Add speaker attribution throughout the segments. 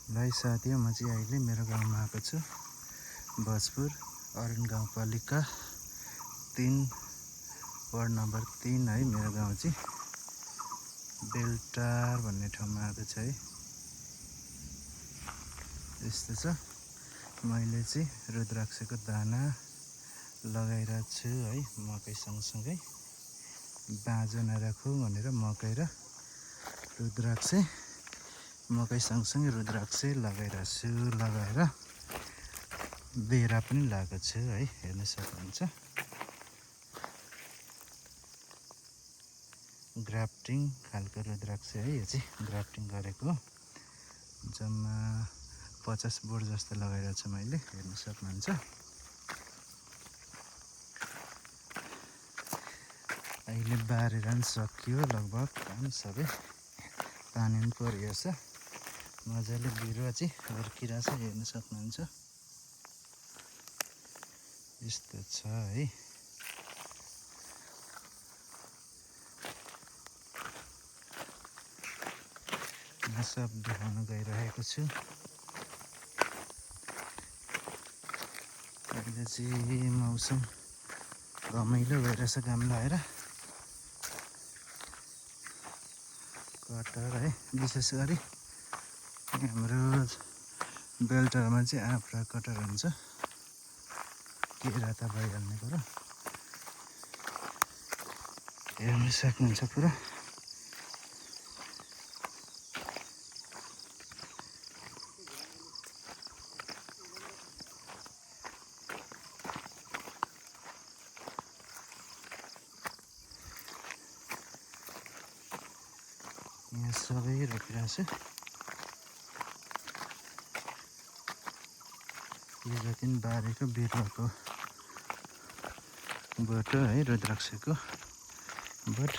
Speaker 1: भाइ साथी म चाहिँ अहिले मेरो गाउँमा आएको छु। बजपुर अरुण गाउँपालिका 3 वार्ड नम्बर 3 है। मेरो गाउँ चाहिँ बेलटार भन्ने ठाउँमा आएको छ है। यस्तो छ। मैले चाहिँ रुद्राक्षको दाना लगाइरहेको छु है। मकै सँगसँगै बाँझो नराखौँ भनेर मकै र रुद्राक्ष मकै सँगसँगै रुद्राक्ष लगाइरहेको छु। लगाएर बेरा पनि लगाएको छु है। हेर्न सक्नुहुन्छ। ग्राफ्टिङ खालको रुद्राक्ष है। यो चाहिँ ग्राफ्टिङ गरेको जम्मा 50 बोट जस्तो लगाइरहेको छु मैले। हेर्न सक्नुहुन्छ। अहिले बारेर पनि सकियो लगभग काम सबै। पानी पनि परिरहेछ। मजाले बिरुवा चाहिँ हुर्किरहेछ। हेर्न सक्नुहुन्छ। यस्तो छ है। म सब देखाउन गइरहेको छु। अहिले चाहिँ मौसम रमाइलो भइरहेछ घाम लगाएर। कटर है। विशेष गरी हाम्रो बेलटारमा चाहिँ आँफ्रा कटर हुन्छ। केरा त भइहाल्ने कुरो। हेर्न सक्नुहुन्छ पुरा। यहाँ सबै रोपिरहेको छु। यो जति पनि बारेको बिरुवाको बोट है। रुद्राक्षको बोट।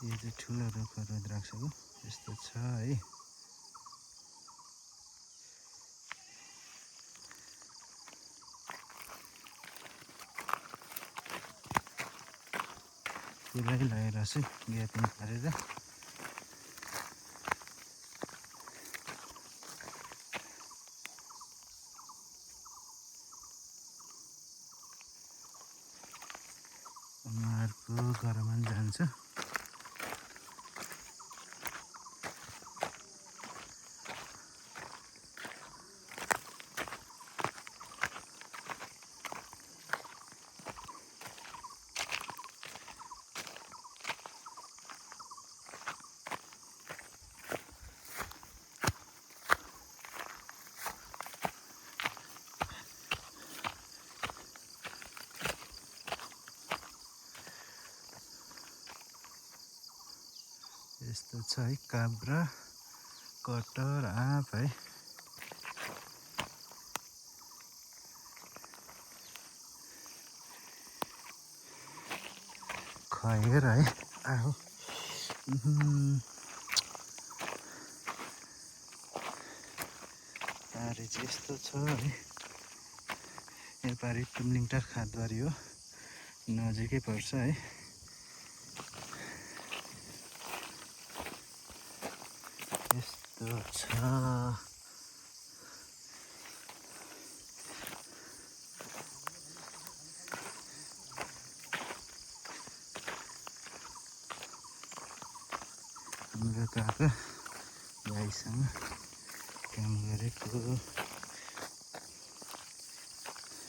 Speaker 1: यो चाहिँ ठुलो रुख हो रुद्राक्षको। यस्तो छ है। त्यसलाई लगाइरहेको छु ग्यापिङ पारेर। उनीहरूको घरमा पनि जान्छ। यस्तो छ है। काब्रा कटर आँप है। खैर है। आहो पारी चाहिँ यस्तो छ है। यो पारी तुमलिङटार खादबारी हो। नजिकै पर्छ है। यस्तो छ। हाम्रो काका भाइसँग काम गरेको।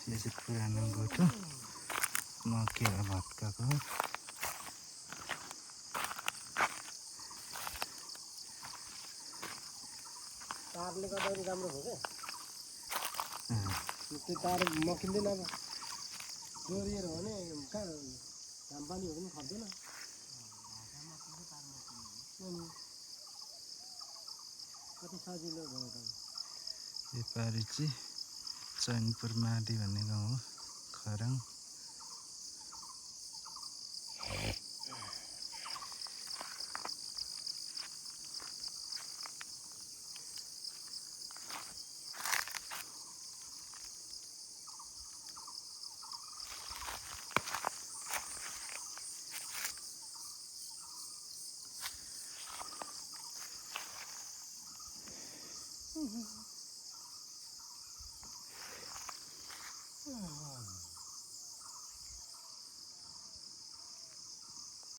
Speaker 1: यो चाहिँ पुरानो बोट हो। मकेर भत्काएको।
Speaker 2: तारले गर्दाखेरि राम्रो भयो क्या। त्यो तार मकिँदैन। अब जोरिएर भने कहाँ घाम पानी हो पनि खप्दैन। कति सजिलो भयो त।
Speaker 1: यो पारी चाहिँ चैनपुर माडी भन्ने गाउँ हो। खराङ।
Speaker 2: है